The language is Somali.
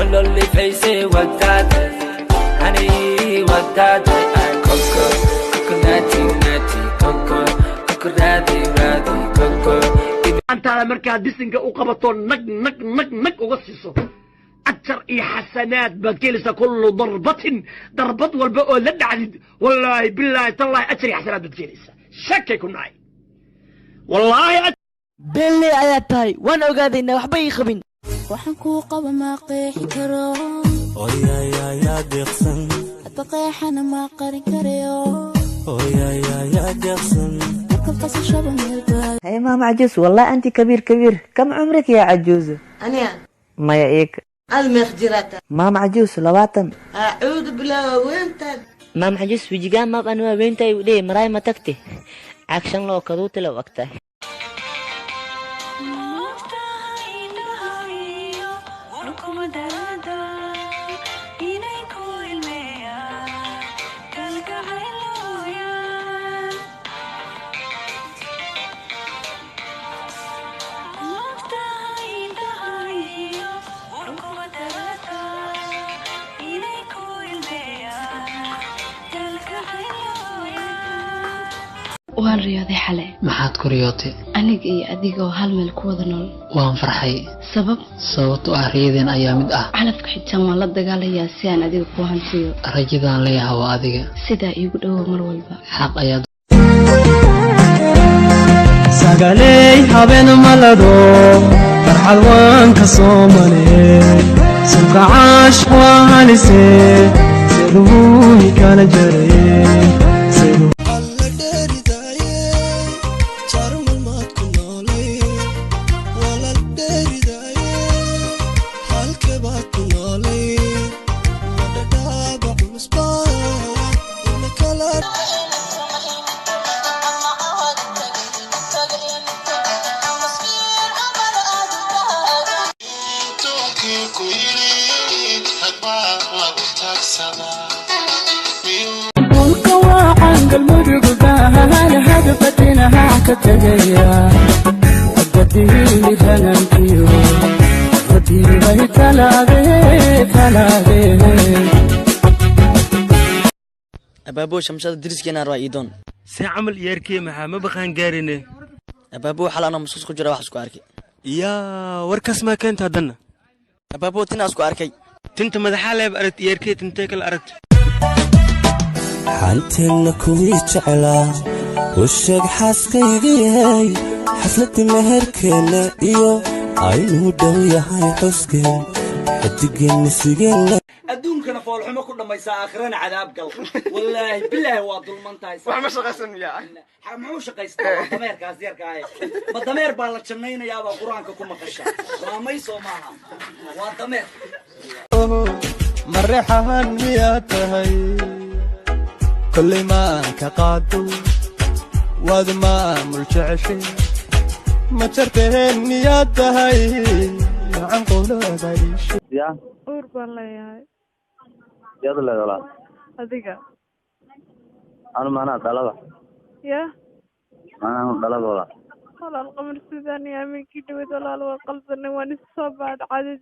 Shololifayse wadaada ani wadaada koko koko nati nati koko koko raadi raadi koko. Antaada markaad bisinka u qabato, nag nag nag nag uga siiso, ajar iyo xasanaad baad ka helaysaa. Kullu darbatin, darbad walba oo la dhacdid, wallaahi bilaahi tallaahi, ajar iyo xasanaad baad ka helaysaa. Shakay ku nahay, wallaahi. Belle ayaa tahay, waan ogaadaynaa, waxba ii qabin. Waxaan kuu qaba ma qeexi karo. Oyayayaa deeqsan. Hadba qeexana ma qarin karayo. Oyayayaa deeqsan. Markad qasashaba meel baad. هاي ماما عجوز، والله أنت كبير كبير. كم عمرك يا عجوز؟ Aniga? ما إيك. Ad meeq jiraata? ماما عجوز 20. Acuudu bilaa, weyntaad. Maam xajus, wejigaan maab anu habeentay u dheh maraay ma tagte cagshan loo kaduuti la ogtahay. Waan riyooday xalay. Maxaad ku riyootay? Aniga iyo adigoo hal meel ku wada nool. Waan farxay. Sabab? Sababtoo ah riyadeen ayaa mid ah. Calafka xitaan waan la dagaalayaa si aan adiga kuu hantiyo. Rajadaan leeyahay waa adiga. Sidaa iigu dhowow mar walba. Xaq ayaad. Sagaley habeen malado, farxad waan ka soo male, sunka caash waa halise, seeduhu kala jaray. Alla dheeridaaye, jarmalmaad ku noolay, walal dheeridaaye, halkebaad ku noolay, madhadhaaba culusba ina kala. Dhulka waacan Galmudug baahan hadfatinaha ka tegaya wadadiili hanankiyo wadiibay talaade talaade. Abaabo, shamshada dariskeenaa rabaa iidoon. See camal yeerkee, maxaa ma baqaan gaarine? Abaabo, xal anoo masuus ku jira wax isku arkay. Yaa, warkaas maa keenta haddanna? Abaabo, tinaa isku arkay. Tinta madaxaa leeb aragti yeerkee, tintee kala aragti? Xanteenna kuwii jeclaa u sheeg xaaskaygayay, xafladda meherkeenna iyo aynuu dhow yahay xuskeen, xidigeenna sigeenna. Adduunkana foolxumo ku dhammaysaa, aakhirana cadaab gal. Wallaahi bilaahi, waa dulman tahay. Wax ma shaqaysan miyaa? Muxuu shaqaystaa? Waa dameerkaas yarka ahe. Ma dameer baa la jannaynayaabaa Qur-aanka ku maqasha? Waa soo maaha, waa dameer. Mareexahan miyaa tahay? Kollay maan ka qaado, waad maamul jeceshay. Ma jarteen miyaad tahay? Macan qowlada iishe. Ya. Uur baan leeyahay. Yaad leedahay, walaal? Adiga. Anu macnaha dhalada. Ya? Macnaha dhalada, walaal. Walaal, qamar sidaan iyo aminkii dhaweyd, walaal, waa qaldanay, waan is soo baadh cadid.